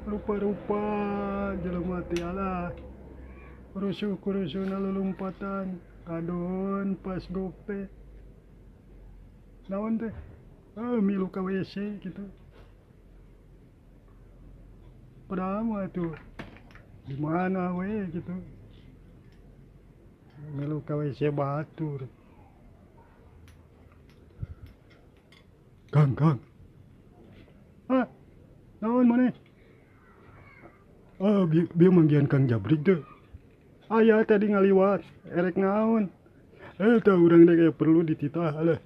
Rupa-rupa jelema teh alah. Rusuh-rusuhna lulumpatan kadon pas gok teh. Naon teh? Milu ka WC gitu. Padahal mah tuh di mana we gitu. Milu ka WC batur. Kang, Kang. Ah, naon maneh? Ah, bieu manggihan Kang Jabrik teh. Aya tadi ngaliwat, erek naon? Tah urang dek perlu dititah alah.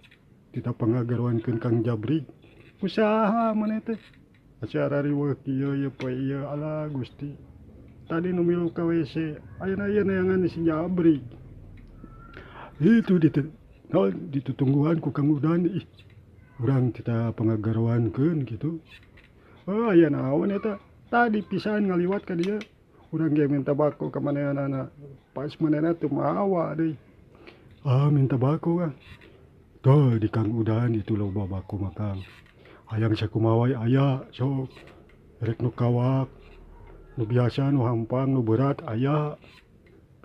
Titah pangagaruankeun Kang Jabrik. Usaha maneh teh. Acara riweuh kieu ieu poe ieu alah Gusti. Tadi nu milu ka WC, ayeuna ieu neangan si Jabrik. Itu naon ditutungguan ku Kang Udan ih. Urang titah pangagaruankeun gitu. Oh, aya naon eta? Tadi pisan ngaliwat ka dieu. Urang ge minta bako ka manehanana. Pas manehna teu mawa deui. Ah, minta bako Kang. Tuh di Kang Udan itu loba bako mah Kang. Hayang sakumaha we aya sok. Rek nu kawak, nu biasa, nu hampang, nu berat aya.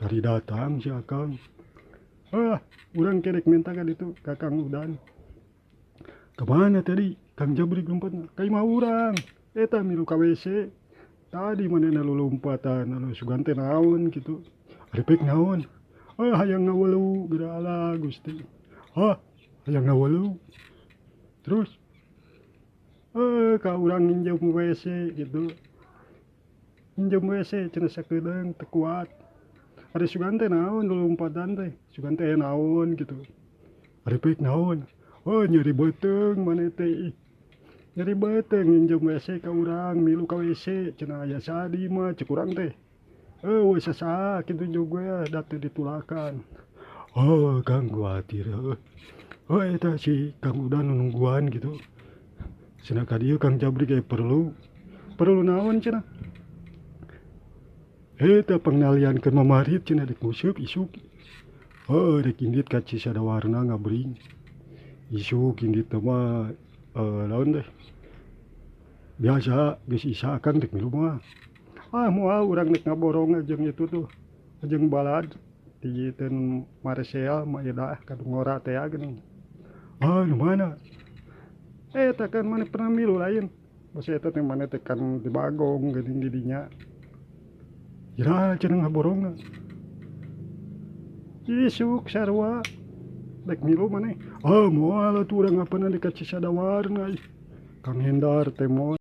Kari datang si Akang. Ah, urang kerek minta ka ditu ka Kang Udan. Kemana tadi Kang Jabrik lompatna? Ka imah urang. Eta milu ka WC. Tadi manehna lulumpatan, anu sugan teh naon kitu. Ari pek naon? Ah, hayang ngawelu geura alah Gusti. Hah, hayang ngawelu. Terus ka urang nginjem WC gitu. Nginjem WC cenah sakedeung teu kuat. Ari sugan teh naon lulumpatan teh? Sugan teh naon gitu. Ari pek naon? Oh, nyeri beuteung maneh teh ih. Nyeri beuteung nginjem WC ka urang, milu ka WC cenah aya sadi mah cek urang teh. We sasaha kitu juga da teu ditulakan. Oh, Kang kuatir heuh. Oh, eta si Kang Udan nu nungguan gitu. Cenah ka dieu Kang Jabrik ge perlu. Perlu naon cenah? Eta pangnaliankeun mamarit cenah rek nguseup isuk. Heuh, rek indit ka Cisadawarna ngabring. Isuk indit teh mah naon teh? Biasa geus isa Akang rek milu mah. Ah, moal urang rek ngaborong jeung itu tuh. Jeung balad ti teu Marsea mah ieu dah ka ngora teh geuning. Ah, nu mana? Eta kan maneh pernah milu lain. Basa eta teh maneh teh kan di Bagong geuning di dinya. Iraha cenah ngaborongna. Isuk sarua rek milu maneh. Ah, moal atuh urang apana di ka Cisadawarna ih. Kang Hendar teh moal.